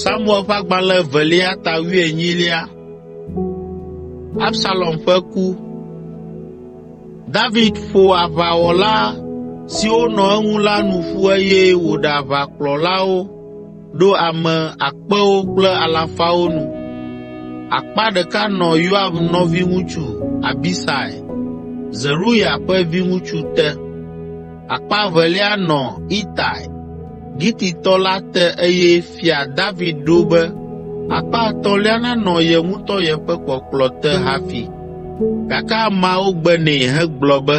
Samuel ƒe agbalẽ evelia ta wuienyilia. Absalom ƒe ku. David ƒo aʋawɔla siwo nɔ eŋu la nu ƒu eye wòɖe aʋakplɔlawo ɖo ame akpewo kple alafawo nu. Akpa ɖeka nɔ Yoab nɔviŋutsu Abisai, Zeruya ƒe viŋutsu te. Akpa evelia nɔ Itai, Gititɔ la te eye Fia David ɖo be akpa etɔ̃lia nanɔ ye ŋutɔ yeƒe kpɔkplɔ te hafi. Gake ameawo gbe nɛ hegblɔ be,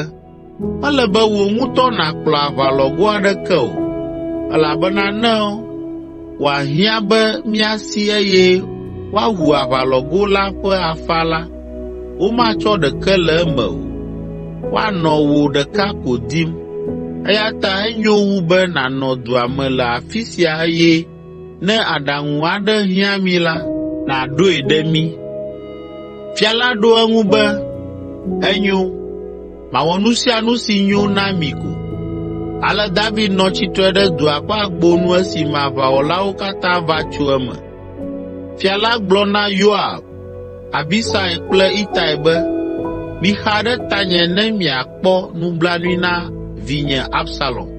“Mele be wò ŋutɔ nàkplɔ aʋalɔgo aɖeke o, elabena ne wòahiã be míasi eye woawu aʋalɔgo la ƒe afã la, womatsɔ ɖeke le eme o. Woanɔ wò ɖeka ko dim, eya ta enyo wu be nànɔ dua me le afi sia eye ne aɖaŋu aɖe hiã mí la, nàɖoe ɖe mí.” Fia la ɖo eŋu be, “Enyo, mawɔ nu sia nu si nyo na mi ko.” Ale David nɔ tsitre ɖe dua ƒe agbo nu esime aʋawɔlawo katã va tso eme. Fia la gblɔ na Yoab, Abisai kple Itai be, “Mixa ɖe tanye ne miakpɔ nublanui na vinye Absalom.”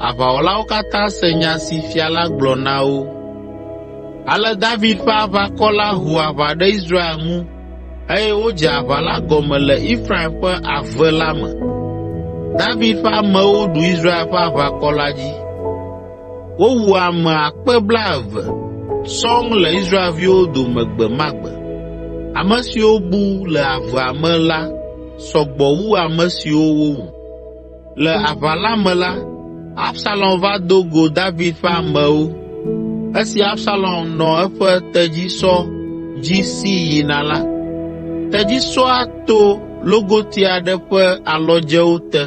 Aʋawɔlawo katã se nya si fia la gblɔ na wo. Ale David ƒe aʋakɔ la ho aʋa ɖe Israel ŋu eye wodze aʋa la gɔme le Efraim ƒe ave la me. David ƒe amewo ɖu Israel ƒe aʋakɔ la dzi. Wowu ame akpe blaeve sɔŋ le Israelviwo dome gbe ma gbe. Ame siwo bu le avea me la sɔ gbɔ wu ame siwo wowu. Le aʋa la me la, Absalom va do go David ƒe amewo. Esi Absalom nɔ eƒe tedzisɔ dzi si yina la, tedzisɔa to logoti aɖe ƒe alɔdzewo te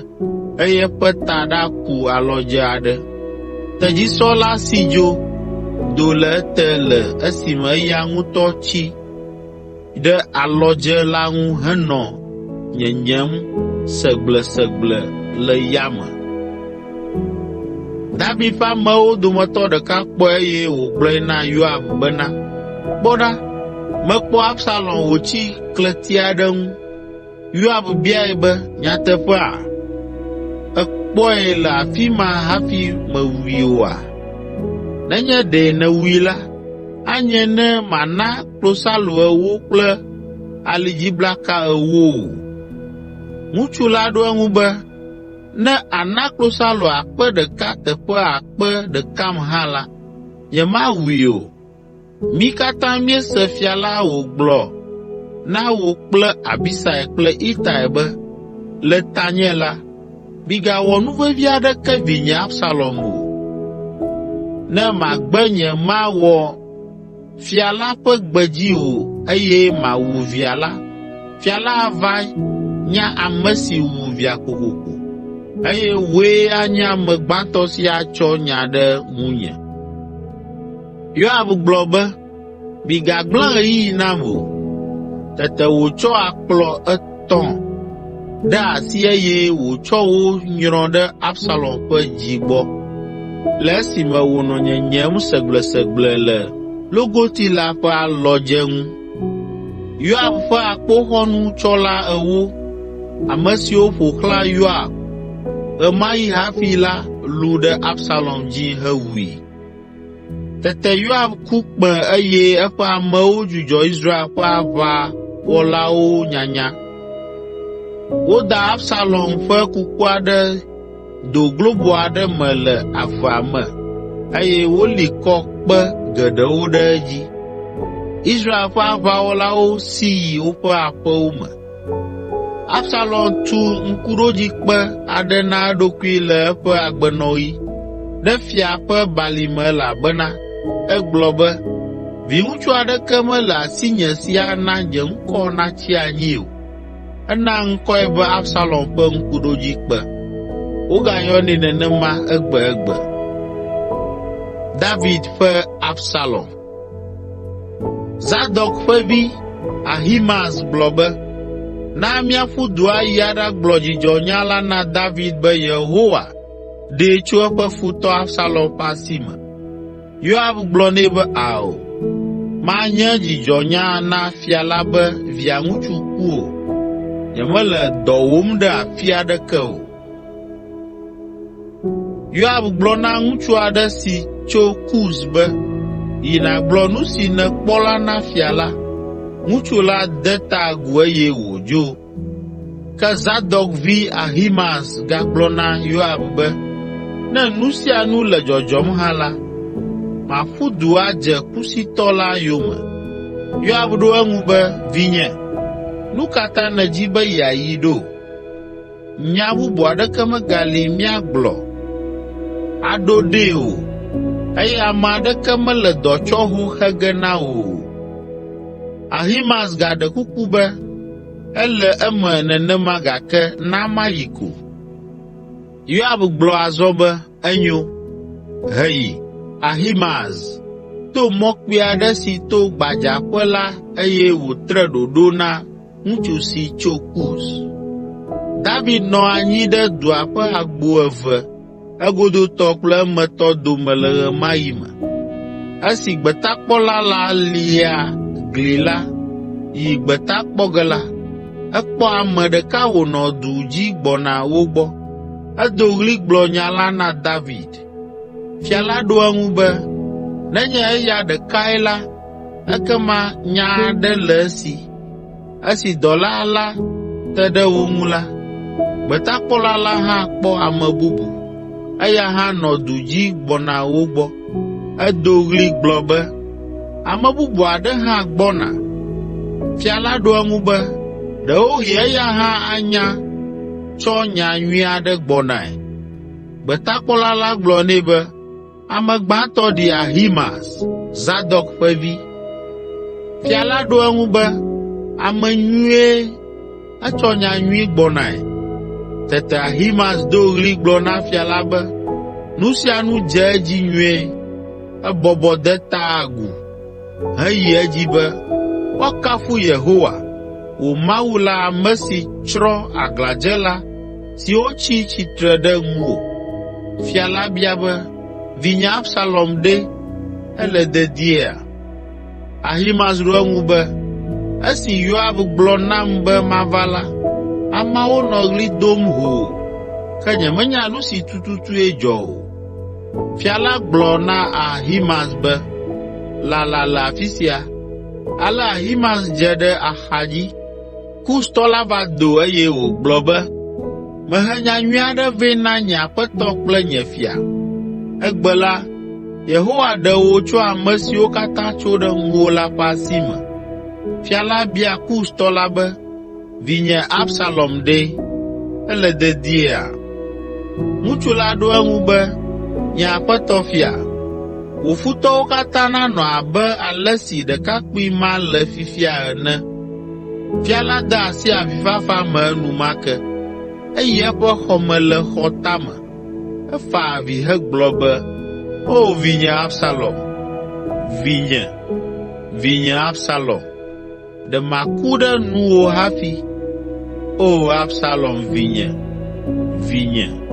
eye eƒe taɖa ku alɔdze aɖe. Tedzisɔ la si dzo, do le ete le esime eya ŋutɔ tsi ɖe alɔdze la ŋu henɔ nyenyem segblesegble le yame. David ƒe amewo dometɔ ɖeka kpɔe eye wògblɔe na Yoab bena, “Kpɔ ɖa, mekpɔ Absalom wòtsi klẽti aɖe ŋu.” Yoab biae be, “Nyateƒea? Èkpɔe le afi ma hafi mèwui oa? Nenye ɖe nèwui la, anye ne mana klosalo ewo kple alidziblaka ewo wò.” Ŋutsu la ɖo eŋu be, “Ne àna klosalo 1000 teƒe 1000 kam hã la, nyemawui o.” Mí katã míese fia la wògblɔ na wò kple Abisai kple Itai be, ‘Le tanye la, migawɔ nuvevi aɖeke vinye Absalom o.’ Ne magbe nyemawɔ fia la ƒe gbe dzi o eye mawu via la, fia la ava nya ame si wu via kokoko, eye wòe anye ame gbãtɔ si atsɔ nya ɖe ŋunye.” Yoab gblɔ be, “Migagblẽ ɣeyiɣi nam o.” Tete wòtsɔ akplɔ etɔ̃ ɖe asi eye wòtsɔ wo nyrɔ ɖe Absalom ƒe dzi gbɔ le esime wònɔ nyenyem segblesegble le logoti la ƒe alɔdze ŋu. Yoab ƒe akpoxɔnutsɔla ewo, ame siwo ƒo xlã Yoab ɣe ma ɣi hafi la lũ ɖe Absalom dzi hewui. Tete Yoab ku kpẽ eye eƒe amewo dzudzɔ Israel ƒe aʋawɔlawo nyanya. Woda Absalom ƒe kukua ɖe do globo aɖe me le avea me eye woli kɔ kpe geɖewo ɖe edzi. Israel ƒe aʋawɔlawo si yi woƒe aƒewo me. Absalom tu ŋkuɖodzikpe aɖe na eɖokui le eƒe agbenɔɣi ɖe fia ƒe balime elabena egblɔ be, “Viŋutsu aɖeke mele asinye si ana nye ŋkɔ natsi anyi o.” Ena ŋkɔe be Absalom ƒe ŋkuɖodzikpe. Wogayɔnɛ nenema egbegbe. David ƒe Absalom Zadok ƒe vi, Ahimaaz gblɔ be, “Na míaƒu du ayi aɖagblɔ dzidzɔnya la na David be Yehowa ɖee tso eƒe futɔ Absalom ƒe asi me.” Yoab gblɔ nɛ be, “Ao, manye dzidzɔnya na fia la be via ŋutsu ku o. Nyemele dɔwòm ɖe afi aɖeke o.” Yoab gblɔ na ŋutsu aɖe si tso Kus be, “Yi nàgblɔ nu si nèkpɔ la na fia la.” Ŋutsu la de ta agu eye wòdzo. Ke Zadok vi Ahimaaz gagblɔ na Yoab be, “Ne nu sia nu le dzɔdzɔm hã la, maƒu du adze Kusitɔ la yome.” Yoab ɖo eŋu be, “Vinye, nu ka ta nèdi be yeayi ɖo? Nya bubu aɖeke megali míagblɔ aɖo ɖee o eye ame aɖeke mele dɔtsɔho xe ge na wò o.” Ahimaaz gaɖe kuku be, “Ele eme nenema gake na mayi ko.” Yoab gblɔ azɔ be, “Enyo, heyi.” Ahimaaz to mɔ kpui aɖe si to gbadzaƒe la eye wòtre ɖoɖo na ŋutsu si tso Kus. David nɔ anyi ɖe dua ƒe agbo eve egodotɔ kple emetɔ dome le ɣe ma ɣi me. Esi gbetakpɔla la lia gli la yi gbeta kpɔ ge la, ekpɔ ame ɖeka wònɔ du dzi gbɔna wo gbɔ. Edo ɣli gblɔ nya la na David. Fia la ɖo eŋu be, “Nenye eya ɖekae la, ekema nya aɖe le esi.” Esi dɔla la te ɖe wo ŋu la, gbetakpɔla la hã kpɔ ame bubu. Eya hã nɔ du dzi gbɔna wo gbɔ. Edo ɣli gblɔ be, “Ame bubu aɖe hã gbɔna!” Fia la ɖo eŋu be, “Ɖewohĩ eya hã anya tsɔ nya nyui aɖe gbɔnae.” Gbetakpɔla la gblɔ nɛ be, “Ame gbãtɔ ɖi Ahimaaz, Zadok ƒe vi.” Fia la ɖo eŋu be, “Ame nyuie, etsɔ nya nyui gbɔnae.” Tete Ahimaaz do ɣli gblɔ na fia la be, “Nu sia nu dze edzi nyuie.” Ebɔbɔ de ta agu heyi edzi be, “Woakafu Yehowa, wò Mawu la ame si tsrɔ̃ aglãdzela siwo tsi tsitre ɖe ŋuwò.” Fia la bia be, “Vinye Absalom ɖe, ele dediea?” Ahimaaz ɖo eŋu be, “Esi Yoab gblɔ nam be mava la, ameawo nɔ ɣli dom hoo, ke nyemenya nu si tututue dzɔ o.” Fia la gblɔ na Ahimaaz be, “Lala le afi sia.” Ale Ahimaaz dze ɖe axadzi. Kustɔ la va do eye wògblɔ be, “Mehe nya nyui aɖe vɛ na nye aƒetɔ kple nye fia. Egbe la, Yehowa ɖe wò tso ame siwo katã tso ɖe ŋuwò la ƒe asi me.” Fia la bia Kustɔ la be, “Vinye Absalom ɖe, ele dediea?” Ŋutsu la ɖo eŋu be, “Nye aƒetɔ fia, wò futɔwo katã nanɔ abe ale si ɖekakpui ma le fifia ene.” Fia la de asi avifafa me enumake. Eyi eƒe xɔ me le xɔ tame. Efa avi hegblɔ be, “O vinye Absalom, vinye, vinye Absalom, ɖe maku ɖe nuwò hafi! O Absalom vinye, vinye!”